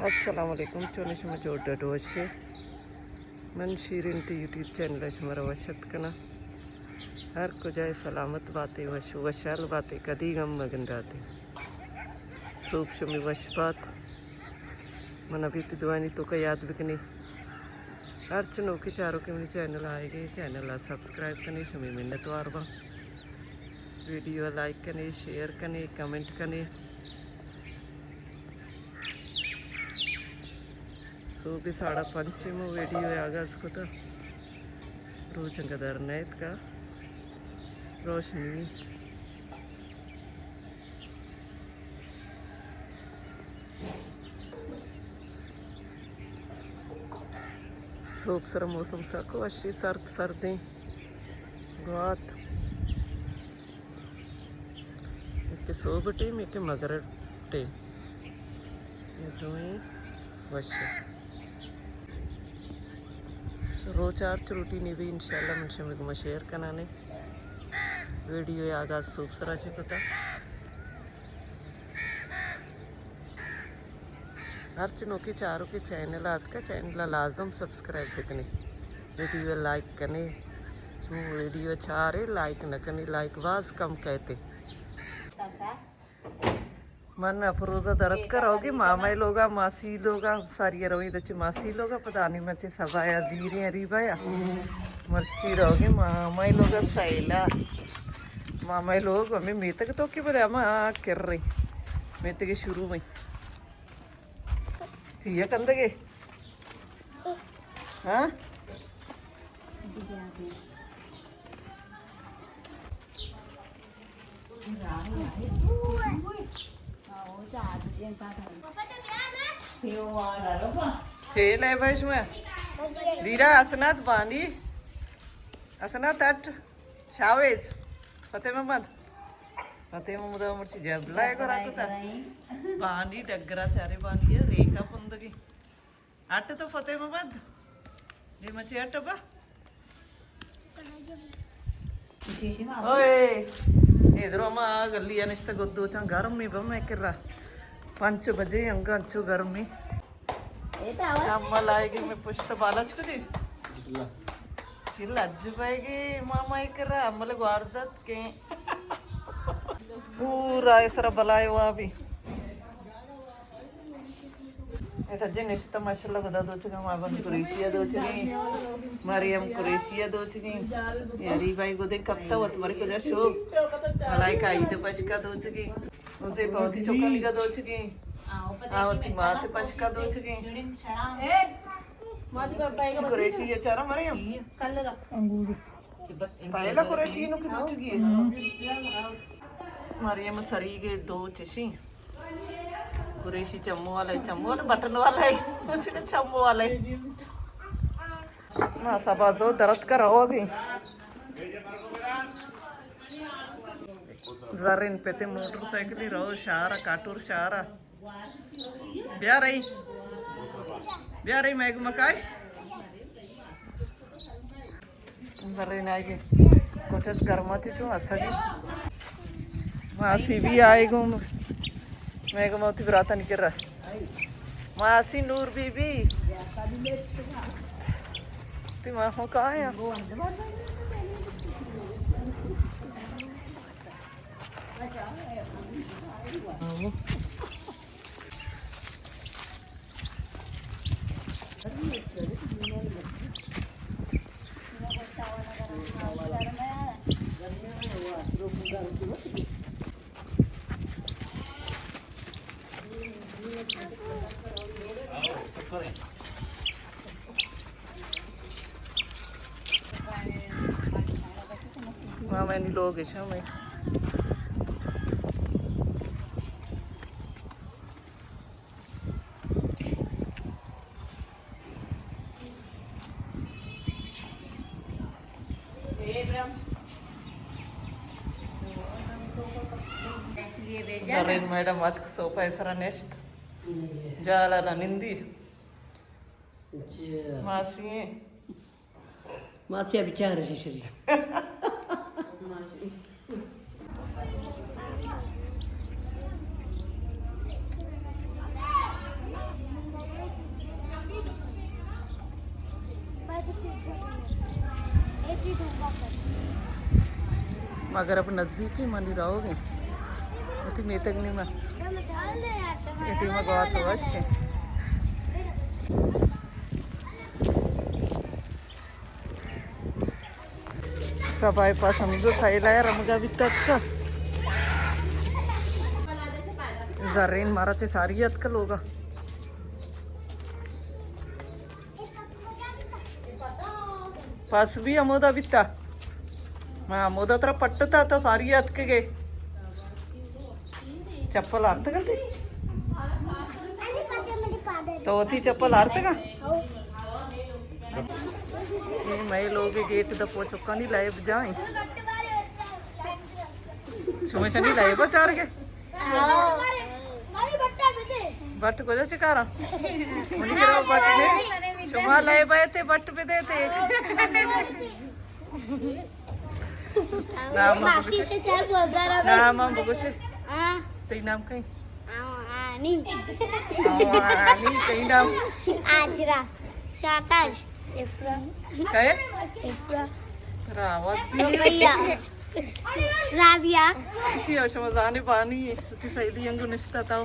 السلام علیکم، چون شما؟ جوڑ ڈڈ وشے؟ من شیرین تی یوٹیوب چینل ءَ شما را وش اتک کناں۔ ہر کجا ئے سلامت باتے، وش وشحال باتے، کدی غم مگنداتے۔ سوب شمی وش بات۔ من ابھی تی دعانی توکا یاد بکنی۔ ہرچ نوکے چاروکے منی چینل آئے گے، چینل ءَ سبسکرائب کنے، شمی منت وار باں۔ ویڈیو لائک کنے، شیئر کنے، کمنٹ کنے۔ سوبی ساڑا پنچ مو ویڈیو آغاز کتا۔ روچ انگا در نیت کا روشنی۔ سوب سر موسم سک وشی، سرد سردیں گوات۔ یکے سوب ٹیم، یکے مغرب ٹیم۔ یہ دوئیں وش۔ روچ ہرچ روٹینے بی انشاءاللہ من شمی گوما شیئر کنانے۔ ویڈیو آغاز سوب سرا چہ کتا۔ ہرچ نوکے چاروکے چینل آتکا، چینل لازم سبسکرائب بکنے، ویڈیو لائک کنے۔ چون ویڈیو چارے لائک نہ کنے، لائک باز کم کہتے۔ من افروزہ درد کر ہوگی مامای لوگا، ماسی لوگا، ساری روی دچے ماسی لوگا، پتہ نہیں مچے سبایا زیریں اریبایا۔ مرچی روگی مامای لوگا سیلا۔ مامای لوگ ہمیں میتگ تو کی بلے ہما کر رہی۔ میتگ شروع میں۔ چیا کندگے؟ ہاں؟ چیل ہے بھائی شما؟ دیرا حسنات بانی۔ حسنات اٹ۔ شاویز۔ فتح محمد۔ فتح محمد مرچی جبلہ ہے گورا کتا۔ بانی ڈگرا چارے بانی ہے، ریکا پندگی۔ اٹ تو فتح محمد۔ یہ مچے اٹ با۔ اوئے، ادھر ما گلی نشتہ گدو چاں گرمی بم میں کرا۔ پنچ بجے انگا انچو گرمی۔ اے تو آواز۔ امل آئے گی میں پشت بالا چکو دی۔ چل اج پائے گی ماما کرا، امل گوارزت کے۔ پورا اسرا بلائے ہوا بھی۔ اے سجے نشتہ ماشاءاللہ گدا دوچگا، مابند قریشی ءَ دوچگی، مریم قریشی ءَ دوچگی، یاری بھائی گدے کپتا وت مری کجا شو، ملائکہ عید پشکا دوچگی، اسے پوتی چوکا لگا دوچگی، آوتی مات پشکا دوچگی۔ قریشی یہ چارا مریم۔ پہلا قریشی نو کی دوچگی۔ مریم سری گے دو چشی۔ قریشی چمو والا ہے، چمو والا، بٹن والا ہے، چمو والا ہے۔ ما سبا زو درد کر ہو گئی۔ زرین پتے موٹر سائیکل رو شارا، کاٹور شارا۔ بیا رہی، بیا رہی، میں مکائے۔ زرین آئی گی۔ کچھ گرما چی چون اسگی۔ ماسی بھی آئی گو۔ میں گو موتی براتانی کرا۔ ماسی نور بی بی۔ تی ماں ہوں کہاں ہے؟ مامانی لوگ اش ہمیں۔ زرین میڈم اتک سوفا سرا نشت۔ جالا نہ نندی۔ ماسی ایں۔ ماسی ءَ بچار شری۔ اگر اب نزدیکی منی رہوگیں، وتی میتگ نیما، اے ٹیما گوات وش ایں۔ سبائی پاس ہمگو سیلہ رمگا بیت اتکا۔ زرین مارا چہ ساری اتکا لوگا۔ پس بھی ہمودا بیتا۔ ما ہمودا ترا پٹتا تو ساری اتکگے۔ چپل آرتگ انت؟ تو وتی چپل آرتگ؟ اے مئے لوگ گیٹ دپو چکانی لائب جائیں۔ شما شنی لائب چارگے؟ بٹ کجا چکارا؟ منی کرا بٹ نے۔ شما لائب آئے تے بٹ بدے تے۔ نام ماسی سے چار بازار۔ نام ہم بگوشے۔ ہاں۔ تئی نام کئی؟ آنی۔ آنی، تئی نام؟ آجرا۔ شاتاج۔ افرا۔ کئے؟ افرا۔ ترا آواز بھی رقیہ۔ رابعہ۔ اشی ءَ شما زانے بانی، وتی سہیلی انگو نشتہ تو۔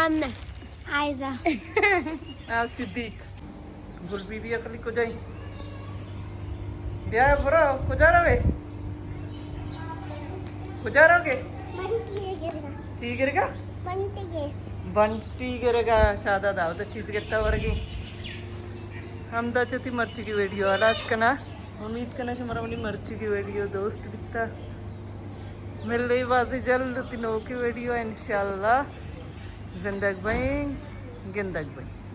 آمنہ۔ آئزہ۔ آ، صدیق۔ گل بی بی عقلی کجائی؟ بیا برو، کجا روے؟ کجا روگے؟ بنٹی گرگا۔ چی گرگا؟ بنٹی گر۔ بنٹی گرگا، شادا داود چیز گتا ورگی۔ ہمدا چتی مرچی کی ویڈیو ہلاس کنا۔ امید کنا شمارا منی مرچی کی ویڈیو دوست بیتا۔ ملے بازی جلد تی نوکی ویڈیو انشاءاللہ۔ زندگ بئیں، گندگ بئیں۔